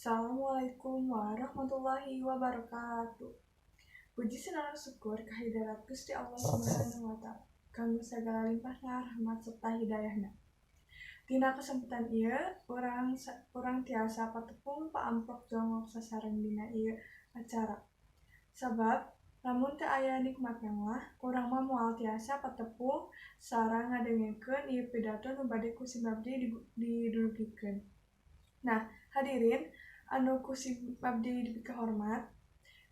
Assalamualaikum warahmatullahi wabarakatuh. Puji sareng syukur kehadirat Gusti Allah Subhanahu wa Ta'ala kanggo sagala limpahna rahmat serta hidayahna. Dina kesempatan ieu urang tiasa patepung paamprok jongok sasareng dina ieu acara. Sabab lamun teu aya nikmatna mah, urang mah moal tiasa patepung sareng ngadengekeun ieu pidato nu bade ku sim abdi didugikeun. Nah, hadirin anu ku sim abdi dipikahormat,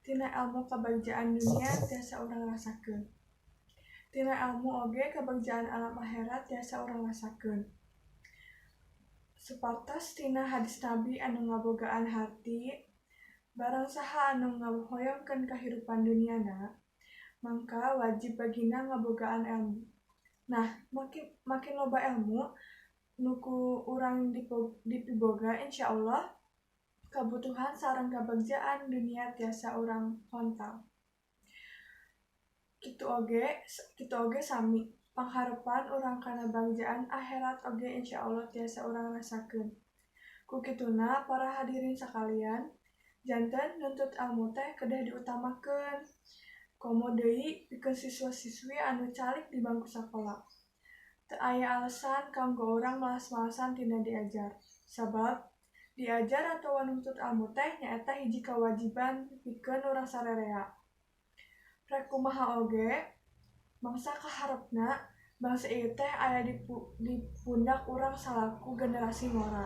tina elmu kabagjaan dunia tiasa urang rasakeun. Tina elmu oge kabagjaan alam akhirat tiasa urang rasakeun. Sapertos tina hadis Nabi anu ngabogaan harti, barang saha anu ngahoyongkeun kahirupan duniana, mangka wajib bagina ngabogaan elmu. Nah, makin loba elmu nu ku urang dipiboga, insyaallah kabutuhan sareng kabagjaan dunia tiasa urang hontal. Kitu oge sami pangharepan urang kana bagjaan akhirat oge insyaallah tiasa urang rasakeun. Ku kituna, para hadirin sakalian, janten nuntut elmu teh kedah diutamakeun. Komo deui pikeun siswa-siswi anu calik di bangku sakola. Teu aya alasan kanggo urang malas-malasan tina diajar. Sabab diajar atawa nuntut elmu teh nyaeta hiji kawajiban pikeun urang sararea. Rek kumaha oge, mangsa kaharepna bangsa ieu teh aya di pundak urang salaku generasi ngora.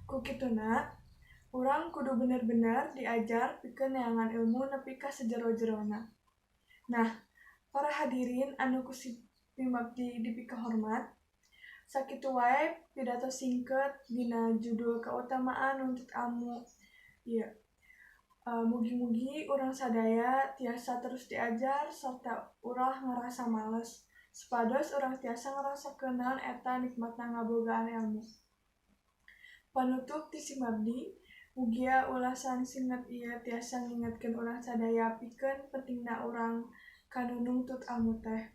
Ku kituna, urang kudu bener-bener diajar pikeun neangan ilmu nepi ka sajero-jerona. Nah, para hadirin anu ku sim abdi dipikahormat, sakitu wae pidato singket dina judul kautamaan nuntut ilmu ieu. Mugi-mugi urang sadaya tiasa terus diajar serta ulah ngarasa males, supados urang tiasa ngarasakeun naon eta nikmatna ngabogaan elmu. Panutup ti sim abdi, mugia ulasan singkat ieu tiasa ngingetkeun urang sadaya pikeun pentingna urang kanu nungtut ilmu teh.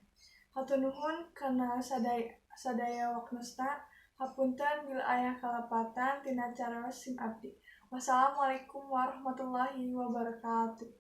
Hatur nuhun kana sadaya waktosna. Hapunten bilih aya kalepatan tina carios sim abdi. Wassalamualaikum warahmatullahi wabarakatuh.